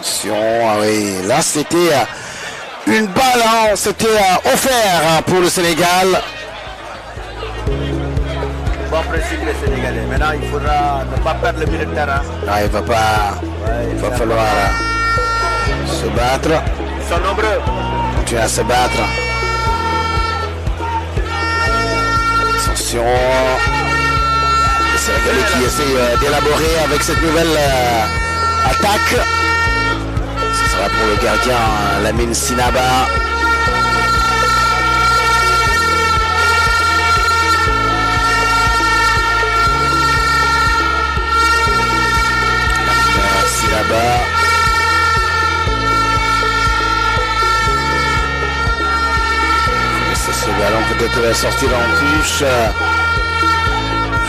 Attention, ah oui, là c'était une balle, hein, c'était offert, hein, pour le Sénégal. Bon principe les Sénégalais. Maintenant il faudra ne pas perdre le milieu de terrain. Ah, il va pas, il va falloir se battre. Ils sont nombreux. Continuer à se battre. Attention. Les Sénégalais qui essaient d'élaborer avec cette nouvelle attaque. Ce sera pour le gardien Lamine Sinaba. Lamine Sinaba. Ce ballon peut-être sortir en touche.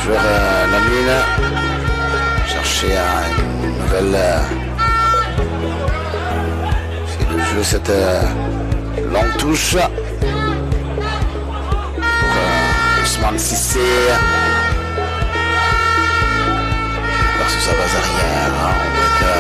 Joueur Lamine chercher une nouvelle. C'est le jeu, cette longue touche pour Ousmane Cissé. Versus sa base arrière, hein, on voit que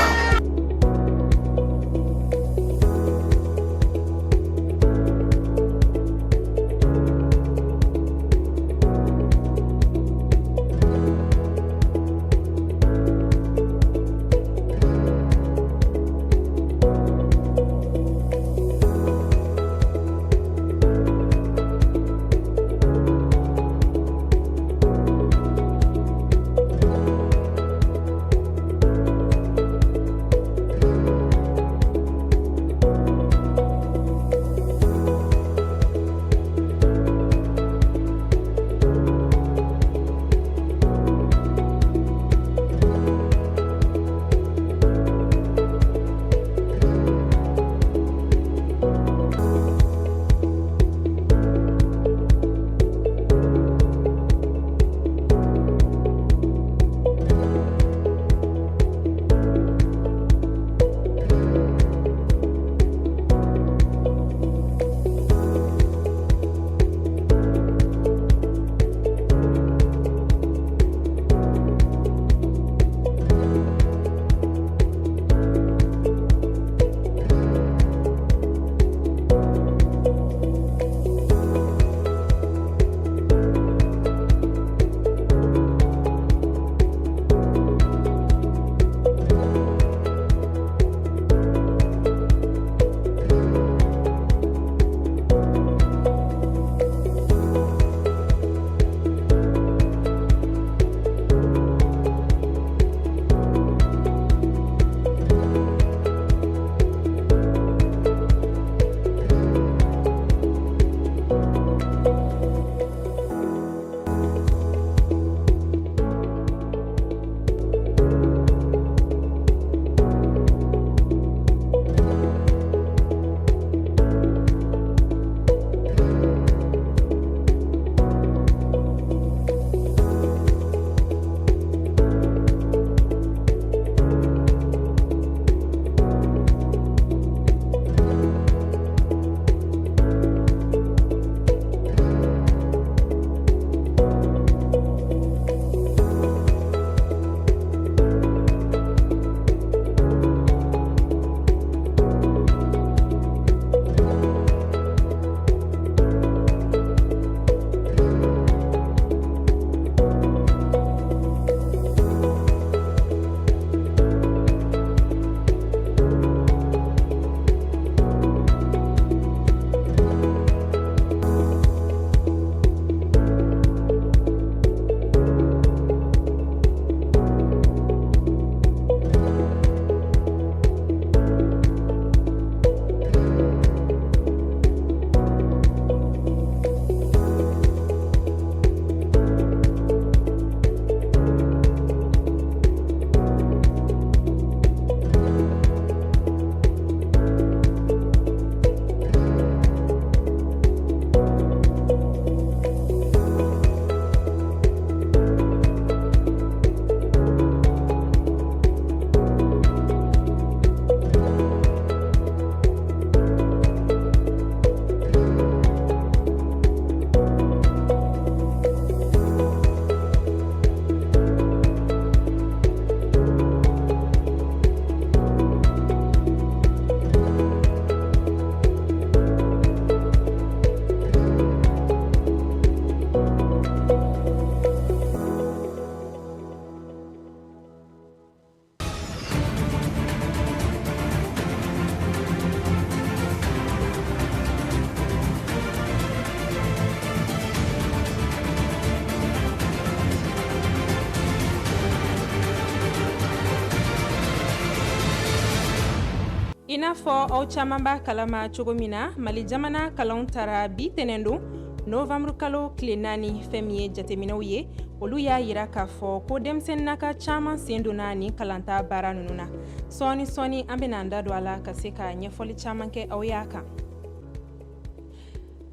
N'a fɔ aw caman b'a kalama cogo min na, Mali jamana kalanw taara bi tɛnɛn don, novembre kalo tile 4. Fɛn min ye jateminɛw ye, olu y'a yira k'a fɔ ko denmisɛnninnaka caman sen donna nin kalanta baara ninnu na. Sɔɔni sɔɔni, an bɛna an da don a la ka se ka ɲɛfɔli caman kɛ aw y'a kan.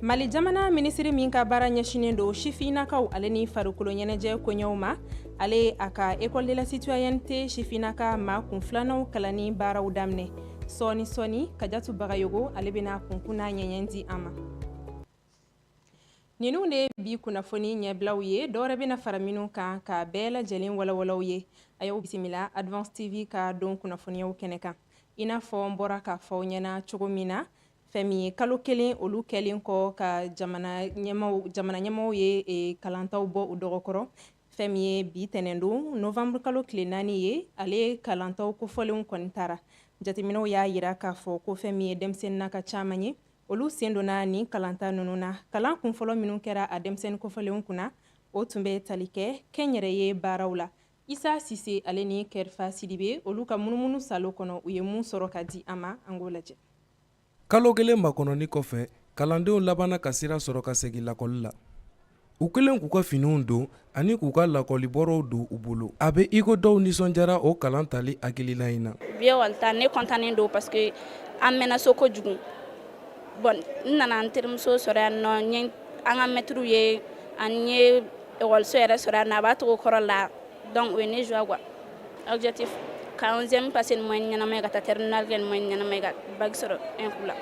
Mali jamana minisiri min ka baara ɲɛsinen don sifinnakaw ale ni farikolo ɲɛnajɛ koɲɛw ma, ale a ka École de la citoyenneté sifinnaka maa kun filananw kalanni baaraw daminɛ. Sɔɔni sɔɔni, Kajatu Bagayogo, ale bɛna kunkun n'a ɲɛɲɛ di an ma. Ninnu de ye bi kunnafoni ɲɛbilaw ye. Dɔwɛrɛ bɛna fara minnu kan ka bɛɛ lajɛlen walawalaw ye. A y'aw bisimila Advance TV ka don kunnafoniyaw kɛnɛ kan. I n'a fɔ n bɔra k'a fɔ aw ɲɛna cogo min na, fɛn min ye kalo kelen olu kɛlen kɔ ka jamana ɲɛmaw ye kalantaw bɔ u dɔgɔkɔrɔ, fɛn min ye bi tɛnɛn don, novembre kalo tile 4 ye, ale kalantaw kofɔlenw kɔni taara. Jateminɛw y'a yira k'a fɔ ko fɛn min ye denmisɛnninnaka caman ye, olu sen donna nin kalanta ninnu na. Kalan kunfɔlɔ minnu kɛra a denmisɛnnin kofɔlenw kunna, o tun bɛ tali kɛ kɛnyɛrɛye baaraw la. Isa Sise ale ni Kɛrifa Sidibe, olu ka munumunu salo kɔnɔ, u ye mun sɔrɔ ka di an ma, an k'o lajɛ. Kalo kelen makɔnɔni kɔfɛ, kalandenw labanna ka sira sɔrɔ ka segin lakɔli la. U kɛlen k'u ka finiw don ani k'u ka lakɔlibɔrɔw don u bolo, a bɛ iko dɔw nisɔndiyara o kalan tali hakilina in na. Bi ekɔli ta, ne kɔntannen don parce que an mɛnna so kojugu. Bon, n nana n terimuso sɔrɔ yan nɔ, n ye an ka mɛtiriw ye, ani n ye ekɔliso yɛrɛ sɔrɔ yan nɔ, a b'a togo kɔrɔ la. Donc o ye ne joie quoi. Objectif, ka 11e passer ni moyenne ɲɛnama ye, ka taa terminale kɛ ni moyenne ɲɛnama ye, ka bac sɔrɔ un coup la.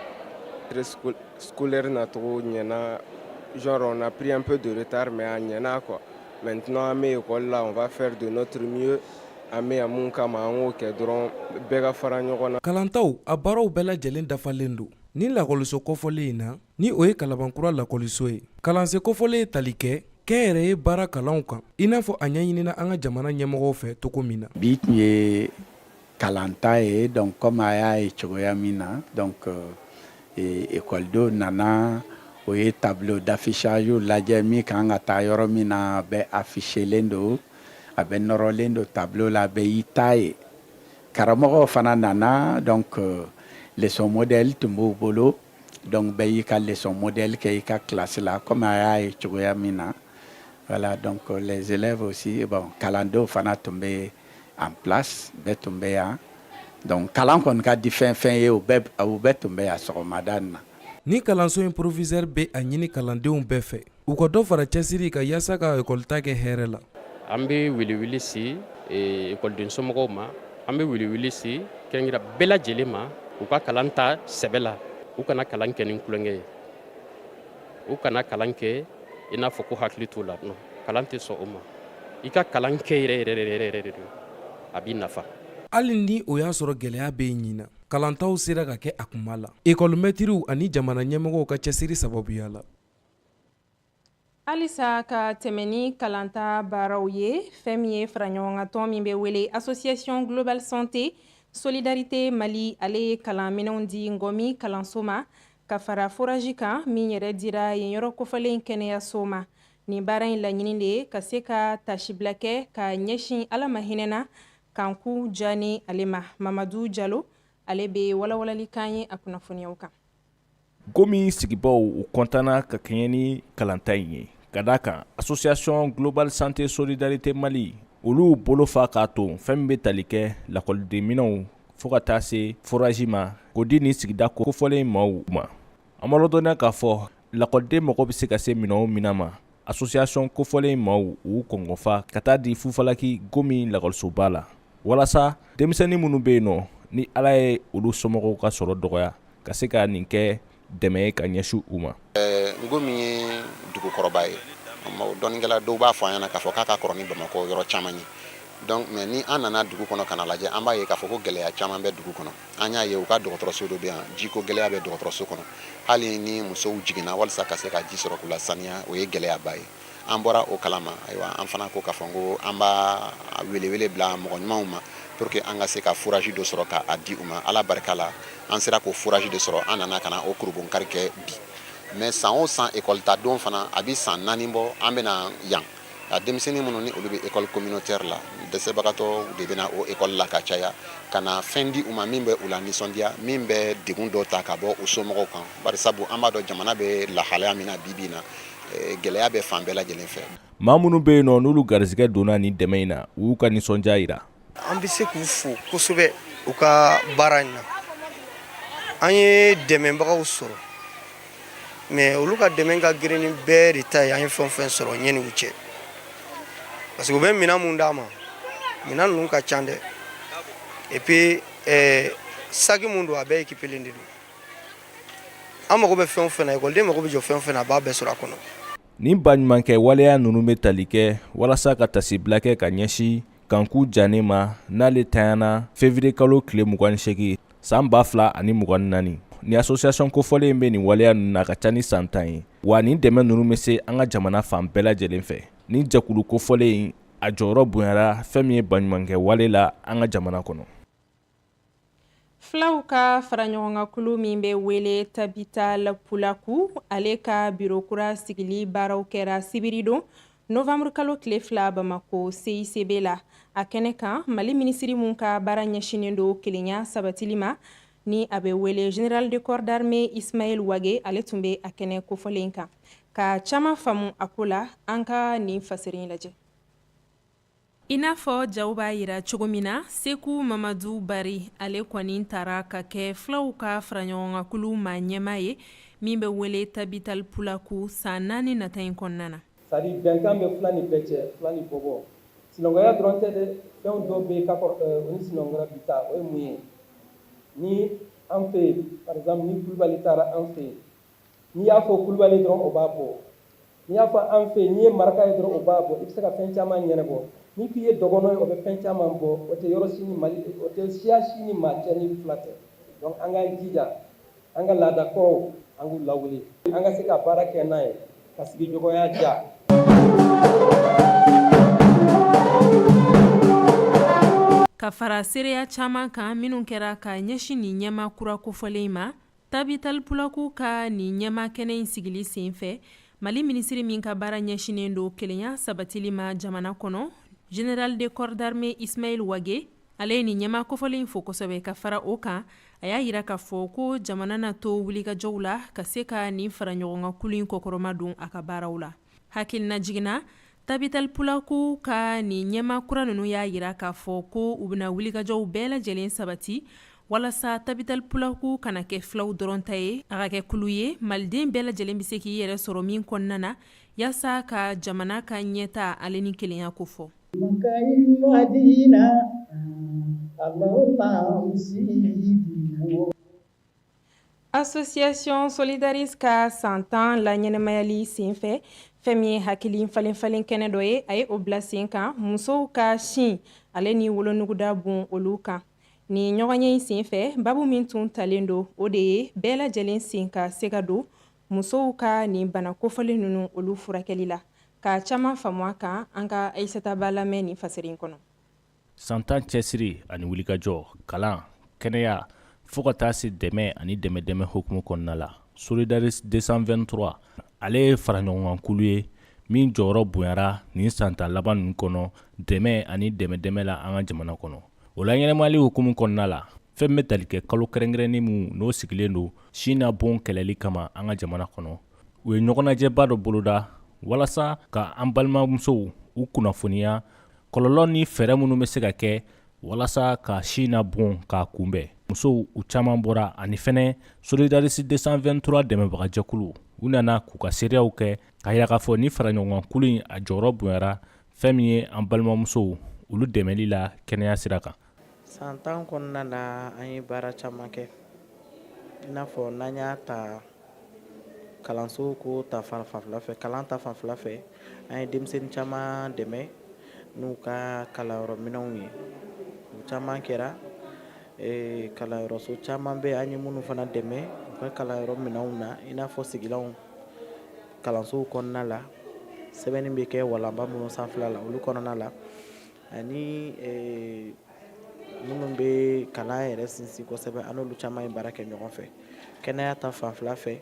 Rentrée scolaire nacogo ɲɛna. Genre, on a pris un peu de retard, mais a ɲɛna quoi. Maintenant, an bɛ école la, on va faire de notre mieux. An bɛ yan mun kama, an k'o kɛ dɔrɔn, bɛɛ ka fara ɲɔgɔn na. Kalantaw a baaraw bɛɛ lajɛlen dafalen don ni lakɔliso kɔfɔlen in na, ni o ye Kalabankura lakɔliso ye. Kalansen kɔfɔlen ye tali kɛ kɛnyɛrɛye baara kalanw kan, i n'a fɔ a ɲɛɲinina an ka jamana ɲɛmɔgɔw fɛ cogo min na. Bi tun ye kalanta ye. Donc comme a y'a ye cogoya min na, donc ekɔlidenw nana, o ye tableau d'affichage lajɛ. Min kan ka taa yɔrɔ min na, a bɛ affichelen don, a bɛ nɔrɔlen don tableau la, a bɛ y'i ta ye. Karamɔgɔw fana nana, donc leçon modèle tun b'u bolo. Donc bɛɛ y'i ka leçon modèle kɛ i ka classe la, comme a y'a ye cogoya min na. Voilà, donc les élèves aussi, bon, kalandenw fana tun bɛ en place, bɛɛ tun bɛ yan. Donc kalan kɔni ka di fɛn fɛn ye, o bɛɛ tun bɛ yan sɔgɔmada in na. Ni kalanso in proviseur bɛ a ɲini kalandenw bɛɛ fɛ, u ka dɔ fara cɛsiri kan yaasa ka ekɔlita kɛ hɛrɛ la. An bɛ wele si ekɔliden somɔgɔw ma, an bɛ wele si kɛrɛnkɛrɛn bɛɛ lajɛlen ma, u ka kalan ta sɛbɛ la, u kana kalan kɛ ni tulonkɛ ye, u kana kalan kɛ i n'a fɔ ko hakili t'u la. Non, kalan tɛ sɔn o ma. I ka kalan kɛ yɛrɛ yɛrɛ yɛrɛ yɛrɛ de don, a b'i nafa. Hali ni o y'a sɔrɔ gɛlɛya bɛ yen ɲin, kalantaw sera ka kɛ a kuma la, ekɔlimɛtiriw ani jamana ɲɛmɔgɔw ka cɛsiri sababuya la. Halisa ka tɛmɛ ni kalanta baaraw ye, fɛn min ye faraɲɔgɔnkatɔn min bɛ wele Association Global Santé Solidarité Mali, ale ye kalanminɛnw di Ngɔmi kalanso ma, ka fara forage kan min yɛrɛ dira yen yɔrɔ kofɔlen kɛnɛyaso ma. Nin baara in laɲini de ye ka se ka tasibila kɛ ka ɲɛsin Ala ma hinɛna Kanku Jani ale ma. Mamadu Jalo, ale bɛ walawalali kan ye a kunnafoniyaw kan. Gomi sigibaw, u kɔntanna ka kɛɲɛ ni kalanta in ye, ka d'a kan Association Global Santé Solidarité Mali, olu bolo fa k'a to fɛn min bɛ tali kɛ lakɔlidenminɛnw fo ka taa se forage ma, k'o di nin sigida kofɔlen maaw ma. An b'a ladɔnniya k'a fɔ lakɔliden mago bɛ se ka se minɛn o minɛn ma, association kofɔlen maaw u kɔngɔfa ka taa di Fufalaki Gomi lakɔlisoba la, walasa denmisɛnnin minnu bɛ yen nɔ, ni Ala ye olu somɔgɔw ka sɔrɔ dɔgɔya, ka se ka nin kɛ dɛmɛ ye ka ɲɛsin u ma. Ngomi ye dugukɔrɔba ye. Dɔnnikɛla dɔw b'a fɔ an ɲɛna k'a fɔ k'a ka kɔrɔ ni Bamakɔ yɔrɔ caman ye. Donc mais ni an nana dugu kɔnɔ ka na lajɛ, an b'a ye k'a fɔ ko gɛlɛya caman bɛ dugu kɔnɔ. An y'a ye u ka dɔgɔtɔrɔso dɔ bɛ yan, jiko gɛlɛya bɛ dɔgɔtɔrɔso kɔnɔ. Hali ni musow jiginna, walasa ka se ka ji sɔrɔ k'u la saniya, o ye gɛlɛyaba ye. An bɔra o kalama. Ayiwa, an fana ko k'a fɔ ko an b'a welewele bila mɔgɔ ɲumanw ma pour que an ka se ka forage dɔ sɔrɔ k'a di u ma. Ala barika la, an sera k'o forage de sɔrɔ. An nana ka na o kurubonkari kɛ bi. Mais san o san, ekɔli ta don fana, a bɛ san 4 bɔ, an bɛna yan. A denmisɛnnin minnu ni olu bɛ école communautaire la, dɛsɛbagatɔ de bɛna o école la ka caya, ka na fɛn di u ma min bɛ u la nisɔndiya, min bɛ degun dɔ ta ka bɔ u somɔgɔw kan. Bari sabu an b'a dɔn jamana bɛ lahalaya min na bi bi in na, gɛlɛya bɛ fan bɛɛ lajɛlen fɛ. Maa minnu bɛ yen nɔ n'olu garisɛgɛ donna nin dɛmɛ in na, u y'u ka nisɔndiya jira. An bɛ se k'u fo kosɛbɛ u ka baara in na. An ye dɛmɛbagaw sɔrɔ, mais olu ka dɛmɛ ka girin ni bɛɛ de ta ye. An ye fɛn o fɛn sɔrɔ ɲɛ u cɛ, parce que u bɛ minɛn mun d'an ma, minɛn ninnu ka ca dɛ. Et puis saki mun don, a bɛɛ équipélen de don. An mago bɛ fɛn o fɛn na, ekɔliden mago bɛ jɔ fɛn o fɛn na, a b'a bɛɛ sɔrɔ a kɔnɔ. Nin baɲumankɛ waleya ninnu bɛ tali kɛ walasa ka tasibila kɛ ka ɲɛsin kanku jannen ma, n'ale tanyana février kalo tile 28 san 2024. Ni association kofɔlen in bɛ nin waleya ninnu na, a ka ca ni san 10 ye wa. Nin dɛmɛ ninnu bɛ se an ka jamana fan bɛɛ lajɛlen fɛ. Nin jɛkulu kofɔlen in, a jɔyɔrɔ bonyara fɛn min ye baɲumankɛ wale la an ka jamana kɔnɔ. Fulaw ka faraɲɔgɔnkankulu min bɛ wele Tabital Pulaku, ale ka biro kura sigili baaraw kɛra sibiri don novembre kalo tile 2 Bamako CICB la. A kɛnɛ kan, Mali minisiri mun ka baara ɲɛsinnen don kelenya sabatili ma, ni a bɛ wele général de corps d'armée Ismaël Wage, ale tun bɛ a kɛnɛ kofɔlen kan. Ka caman faamu a ko la, an ka nin fasiri lajɛ. I n'a fɔ jaw b'a yira cogo min na, Seku Mamadu Bari, ale kɔni taara ka kɛ fulaw ka faraɲɔgɔnkankulu maa ɲɛmaa ye min bɛ wele Tabital Pulaku san 4 nata in kɔnɔna na. C'est à dire bɛnkan bɛ fula ni bɛɛ cɛ, fula ni bɔbɔ. Sinankunya dɔrɔn tɛ dɛ, fɛn dɔw bɛ yen k'a o ni sinankunya bi taa. O ye mun ye? Ni an fɛ yen, par exemple, ni Kulubali taara an fɛ yen, n'i y'a fɔ Kulubali dɔrɔn, o b'a bɔ. N'i y'a fɔ an fɛ yen, n'i ye maraka ye dɔrɔn, o b'a bɔ. I bɛ se ka fɛn caman ɲɛnabɔ. N'i k'i ye dɔgɔnɔ ye, o bɛ fɛn caman bɔ. O tɛ yɔrɔ si ni Mali, o tɛ siya si ni maa cɛ ni fila tɛ. Donc an k'an jija, an ka laada kɔrɔw, an k'u lawuli, an ka se ka baara kɛ n'a ye ka sigiɲɔgɔnya diya. Ka fara seereya caman kan minnu kɛra ka ɲɛsin nin ɲɛmaa kura kofɔlen in ma, Tabital Pulaku ka nin ɲɛmaa kɛnɛ in sigili sen fɛ, Mali minisiri min ka baara ɲɛsinnen don kelenya sabatili ma jamana kɔnɔ, général de corps d'armée Ismaël Wage, ale ye nin ɲɛmaa kofɔlen in fo kosɛbɛ. Ka fara o kan, a y'a yira k'a fɔ ko jamana na to wulikajɔw la ka se ka nin fara ɲɔgɔnkankulu in kɔkɔrɔma don a ka baaraw la. Hakilina jiginna, Tabital Pulaku ka nin ɲɛmaa kura ninnu y'a yira k'a fɔ ko u bɛna wulikajɔw bɛɛ lajɛlen sabati walasa Tabital Pulaku kana kɛ fulaw dɔrɔn ta ye, a ka kɛ kulu ye maliden bɛɛ lajɛlen bɛ se k'i yɛrɛ sɔrɔ min kɔnɔna na, yaasa ka jamana ka ɲɛta ale ni kelenya ko fɔ. Association Solidaris ka san 10 la ɲɛnɛmayali senfɛ, fɛn min ye hakili falen falen kɛnɛ dɔ ye, a ye o bila sen kan musow ka sin ale ni wolonuguda bon olu kan. Ni ɲɔgɔnye in senfɛ, babu min tun talen don, o de ye bɛɛ lajɛlen sen ka se ka don musow ka nin bana kofɔlen ninnu olu furakɛli la. Ka caman faamu a kan, an ka Aïssata Ba lamɛn nin fasiri in kɔnɔ. San 10 cɛsiri ani wulikajɔ, kalan, kɛnɛya, fo ka taa se dɛmɛ ani dɛmɛ dɛmɛ hukumu kɔnɔna la, Solidaris 223, ale ye faraɲɔgɔnkankulu ye min jɔyɔrɔ bonyara nin san 10 laban ninnu kɔnɔ dɛmɛ ani dɛmɛ dɛmɛ la an ka jamana kɔnɔ. O la ɲɛnɛmayali hukumu kɔnɔna la, fɛn bɛ tali kɛ kalo kɛrɛnkɛrɛnnen min n'o sigilen don sin na bon kɛlɛli kama an ka jamana kɔnɔ, u ye ɲɔgɔnnajɛba dɔ boloda walasa ka an balimamusow u kunnafoniya kɔlɔlɔ ni fɛɛrɛ minnu bɛ se ka kɛ walasa ka sin na bon k'a kunbɛn. Musow u caman bɔra, ani fɛnɛ Solidaris 223 dɛmɛbagajɛkulu, u nana k'u ka seereyaw kɛ k'a yira k'a fɔ ni faraɲɔgɔnkankulu in a jɔyɔrɔ bonyara fɛn min ye an balimamusow olu dɛmɛli la kɛnɛya sira kan. San 10 kɔnɔna na, an ye baara caman kɛ, i n'a fɔ n'an y'a ta kalanso ko ta fanfɛla fɛ, kalan ta fanfɛla fɛ, an ye denmisɛnnin caman dɛmɛ n'u ka kalanyɔrɔ minɛnw ye. O caman kɛra kalanyɔrɔso caman bɛ, an ye minnu fana dɛmɛ u ka kalanyɔrɔ minɛnw na, i n'a fɔ sigilanw kalansow kɔnɔna la, sɛbɛnni bɛ kɛ walanba minnu sanfɛla la, olu kɔnɔna la, ani minnu bɛ kalan yɛrɛ sinsin kosɛbɛ, an n'olu caman ye baara kɛ ɲɔgɔn fɛ. Kɛnɛya ta fanfɛla fɛ,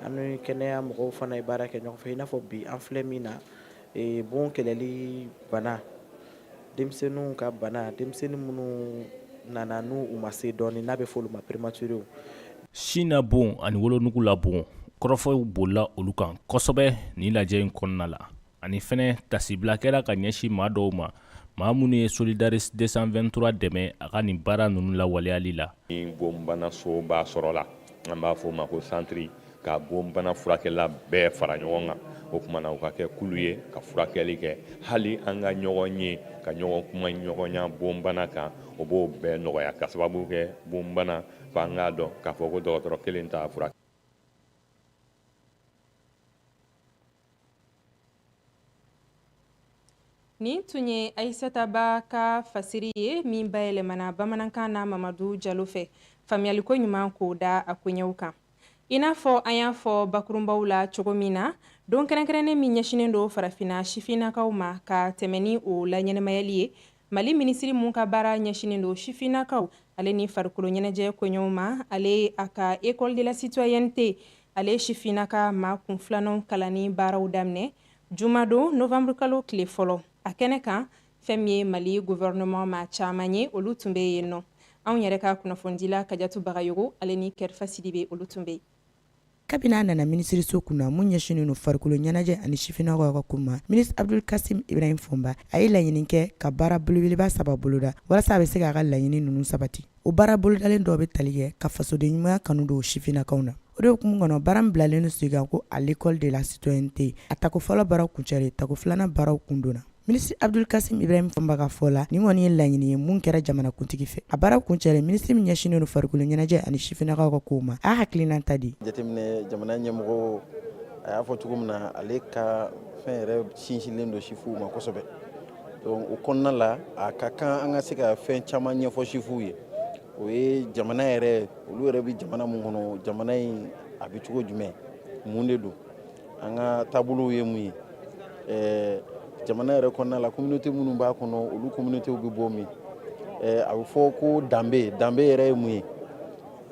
an ni kɛnɛya mɔgɔw fana ye baara kɛ ɲɔgɔn fɛ, i n'a fɔ bi an filɛ min na. Bon kɛlɛli bana, denmisɛnninw ka bana, denmisɛnnin minnu nana n'u u ma se dɔɔnin, n'a bɛ fɔ olu ma prématuré. Sin na bon ani wolonugu la bon, kɔrɔfɔw bolila olu kan kosɛbɛ nin lajɛ in kɔnɔna la. Ani fɛnɛ tasibila kɛra ka ɲɛsin maa dɔw ma, maa minnu ye Solidaris 223 dɛmɛ a ka nin baara ninnu lawaleyali la. Ni bonbanasoba sɔrɔla, an b'a fɔ o ma ko santiri, ka bonbana furakɛla bɛɛ fara ɲɔgɔn kan, o tuma na u ka kɛ kulu ye ka furakɛli kɛ. Hali an ka ɲɔgɔn ye, ka ɲɔgɔn kuma ɲɔgɔnya bonbana kan, o b'o bɛɛ nɔgɔya, ka sababu kɛ bonbana f'an k'a dɔn k'a fɔ ko dɔgɔtɔrɔ kelen t'a furakɛ. Nin tun ye Aissata Ba ka fasiri ye min bayɛlɛmana bamanankan na Mamadu Jalo fɛ. Faamuyaliko ɲuman k'o da a koɲɛw kan. I n'a fɔ an y'a fɔ bakurunbaw la cogo min na, don kɛrɛnkɛrɛnnen min ɲɛsinnen don farafinna sifinnakaw ma ka tɛmɛ ni o laɲɛnamayali ye, Mali minisiri mun ka baara ɲɛsinnen don sifinnakaw ale ni farikolo ɲɛnajɛ koɲɛw ma, ale a ka école de la citoyenneté, ale sifinnaka maa kun filanan kalanni baaraw daminɛ jumadon novembre kalo tile fɔlɔ. A kɛnɛ kan, fɛn min ye Mali gouvernement maa caman ye, olu tun bɛ yen nɔ. Anw yɛrɛ ka kunnafonidila Kajatu Bagayogo ale ni Kɛrifa Sidibe, olu tun bɛ yen. Kabini a nana minisiriso kunna mun ɲɛsinnen don farikolo ɲɛnajɛ ani sifinnakaw ka ko ma, minisiri Abdul Kasim Ibrahim Fɔnba, a ye laɲini kɛ ka baara belebeleba saba boloda walasa a bɛ se k'a ka laɲini ninnu sabati. O baara bolodalen dɔw bɛ tali kɛ ka fasoden ɲumanya kanu don sifinnakaw na. O de hukumu kɔnɔ, baara min bilalen don sen kan ko à l'école de la citoyenneté, a tako fɔlɔ baaraw kuncɛlen, tako filanan baaraw kun donna. Minisiri Abdul Kasim Ibrahim Fɔnba ka fɔ la, nin kɔni ye laɲini ye mun kɛra jamanakuntigi fɛ. A baara kuncɛlen, minisiri min ɲɛsinnen don farikolo ɲɛnajɛ ani sifinnakaw ka kow ma, a y'a hakilina ta di. Jateminɛ jamana ɲɛmɔgɔ a y'a fɔ cogo min na, ale ka fɛn yɛrɛ sinsinlen don sifuw ma kosɛbɛ. Donc o kɔnɔna la, a ka kan an ka se ka fɛn caman ɲɛfɔ sifuw ye. O ye jamana yɛrɛ, olu yɛrɛ bɛ jamana mun kɔnɔ, jamana in a bɛ cogo jumɛn, mun de don, an ka taabolow ye mun ye, jamana yɛrɛ kɔnɔna la, communauté minnu b'a kɔnɔ, olu communautéw bɛ bɔ min, a bɛ fɔ ko danbe, danbe yɛrɛ ye mun ye,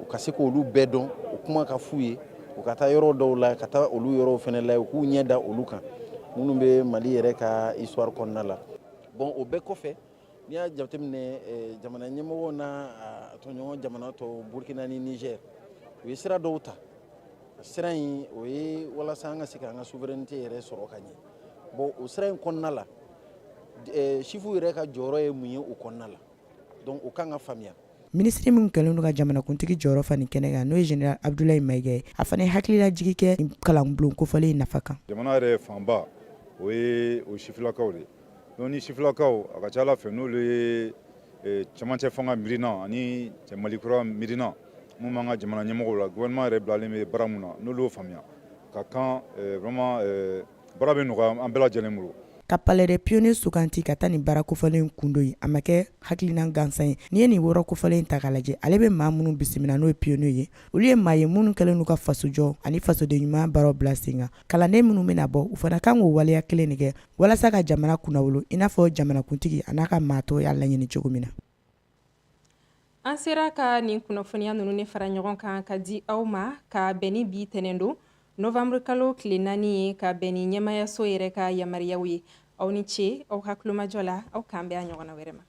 u ka se k'olu bɛɛ dɔn, o kuma ka f'u ye, u ka taa yɔrɔ dɔw la, ka taa olu yɔrɔw fana la, u k'u ɲɛ da olu kan minnu bɛ Mali yɛrɛ ka histoire kɔnɔna la. Bon, o bɛɛ kɔfɛ, n'i y'a jateminɛ, jamana ɲɛmɔgɔw n'a tɔɲɔgɔn jamana tɔw, Burkina ni Niger, u ye sira dɔw ta. Sira in, o ye walasa an ka se k'an ka souveraineté yɛrɛ sɔrɔ ka ɲɛ. Bon, o sira in kɔnɔna la, sifuw yɛrɛ ka jɔyɔrɔ ye mun ye o kɔnɔna la? Donc o kan ka faamuya. Minisiri min kɛlen don ka jamanakuntigi jɔyɔrɔ fa nin kɛnɛ kan, n'o ye général Abdoulaye Maïga ye, a fana ye hakililajigi kɛ kalanbulon kofɔlen in nafa kan. Jamana yɛrɛ fanba, o ye o sifilakaw de ye. Donc ni sifilakaw, a ka ca ala fɛ, n'olu ye cɛmancɛ fanga miirina ani Mali kura miirina mun b'an ka jamana ɲɛmɔgɔw la, gouvernement yɛrɛ bilalen bɛ baara mun na, n'olu y'o faamuya ka kan, vraiment baara bɛ nɔgɔya an bɛɛ lajɛlen bolo. Ka Palais des Pionniers suganti ka taa nin baara kofɔlen kundo ye, a ma kɛ hakilina gansan ye. N'i ye nin yɔrɔ kofɔlen ta k'a lajɛ, ale bɛ maa minnu bisimila, n'o ye pionniers ye, olu ye maa ye minnu kɛlen n'u ka fasojɔ ani fasoden ɲuman baaraw bila sen kan. Kalanden minnu bɛna bɔ, u fana kan k'o waleya kelen de kɛ walasa ka jamana kunnawolo, i n'a fɔ jamanakuntigi a n'a ka maa tɔw y'a laɲini cogo min na. An sera ka nin kunnafoniya ninnu ne fara ɲɔgɔn kan ka di aw ma ka bɛn ni bi tɛnɛn don novembre kalo tile 4 ye, ka bɛn ni ɲɛmayaso yɛrɛ ka yamaruyaw ye. Aw ni ce aw ka tulomajɔ la. Aw k'an bɛn a ɲɔgɔnna wɛrɛ ma.